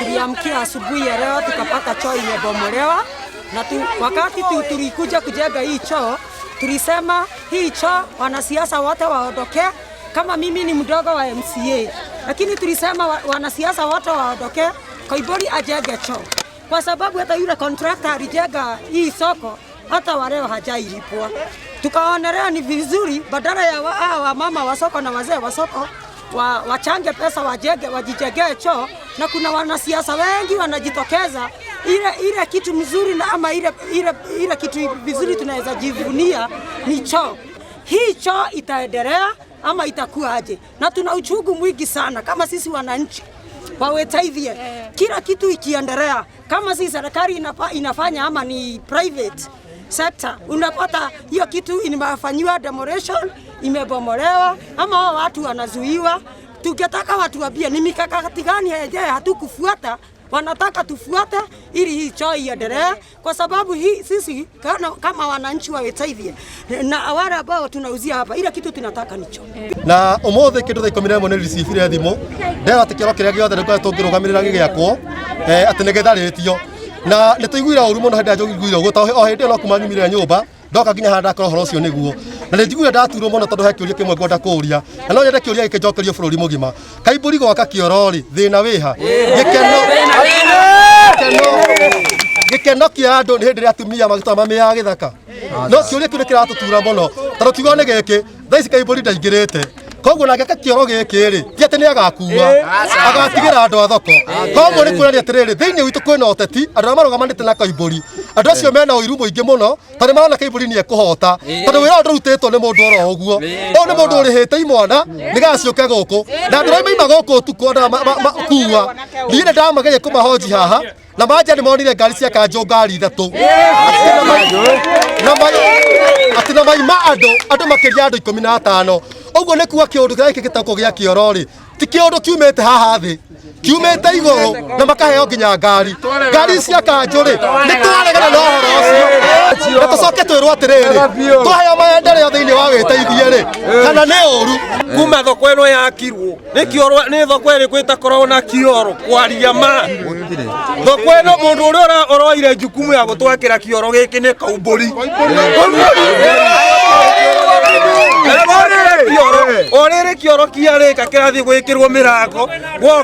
Tuliamkia asubuhi ya leo tukapata choo imebomolewa na wakati tulikuja kujenga hii choo tulisema hii choo wanasiasa wote waondoke. Kama mimi ni mdogo wa MCA, lakini tulisema wanasiasa wote waondoke, Koimburi ajenge choo, kwa sababu hata yule contractor alijenga hii soko hata waleo hajailipwa. Tukaonelea ni vizuri badala ya hawa wamama wa soko na wazee wa soko wachange pesa wajenge, wajijengee choo, na kuna wanasiasa wengi wanajitokeza. Ile kitu mzuri na ama ile kitu vizuri tunaweza jivunia ni choo. Hii choo itaendelea ama itakuwa aje? Na tuna uchungu mwingi sana kama sisi wananchi wawetaithie kila kitu ikiendelea, kama si serikali inafanya ama ni private sector, unapata hiyo kitu imefanyiwa demolition, imebomolewa ama hao watu wanazuiwa. Tungetaka watu wambie ni mikakati gani yenyewe hatukufuata, wanataka tufuate ili hii choo iendelee, kwa sababu hii sisi kama wananchi wa Wetaithie na wale ambao tunauzia hapa, ile kitu tunataka ni choo. Na umuthi kindu thaa 11 nĩ ricibire thimũ ndera atĩ kĩoro kĩrĩa gĩothe nĩkũrĩa tũngĩrũgamĩrĩra gĩgĩakwo atĩ nĩ gĩtharĩtio na nĩ tũiguire ũru mũno hĩndĩ ĩrĩa njiguire ũguo tondũ o hĩndĩ ĩyo no kuma nyumire nyũmba ndoka nginya haha ndakora ũhoro ũcio nĩguo na nĩ njiguire ndaturwo mũno tondũ he kĩũria kĩmwe ngwenda kũũria na no nyende kĩũria gĩkĩ njokerio bũrũri mũgima. Kaimbũri gwaka kĩoro rĩ, thĩna wĩha? Gĩkeno kĩa andũ nĩ hĩndĩ ĩrĩa atumia magĩtwara mamĩaga gĩthaka no kĩũria kĩu nĩ kĩratũtura mũno tondũ kiugo nĩ gĩkĩ thaa ici Kaimbũri ndaingĩrĩte koguo nake kĩoro gĩkĩ rĩ ti atĩ nĩ agakua agatigĩra andũ a thoko. Koguo nĩ kuonania atĩrĩrĩ, thĩinĩ witũ kwĩna ũteti, andũ arĩa marũgamanĩte na Kaimbũri, andũ acio mena ũiru mũingĩ mũno tondũ nĩ marona Kaimbũri nĩ ekũhota tondũ wĩra ũyũ ndũrutĩtwo nĩ mũndũ oro ũguo. Ũyũ nĩ mũndũ ũrĩhĩte imwana nĩgetha ciũke gũkũ na andũ arĩa maima gũkũ ũtukũ andũ aya kua niĩ nĩ ndamageria kũmahoji haha na manja nĩ monire ngari cia kanjũ ngari ithatũ atĩ na maima andũ makĩria andũ 15. Ũguo nĩ kuga kĩũndũ kĩrĩa gĩkĩ gĩtagwo gĩa kĩoro rĩ ti kĩũndũ kiumĩte haha thĩ, kiumĩte igũrũ na makaheo nginya ngari ngari cia kanjũ rĩ nĩ twaregana na ũhoro ũcio na tũcoke twĩrwo atĩrĩrĩ twaheo maendeleo thĩinĩ wa wĩteithie rĩ kana nĩ ũru. Kuma thoko ĩno yakirwo nĩ kĩoro nĩ thoko ĩrĩkũ ĩtakoragwo na kĩoro kwaria ma thoko ĩno mũndũ ũrĩa ũroire jukumu ya gũtwakĩra kĩoro gĩkĩ nĩ Kaumbũri. O rĩrĩ kĩoro kĩarĩka kĩrathiĩ gwĩkĩrwo mĩrango.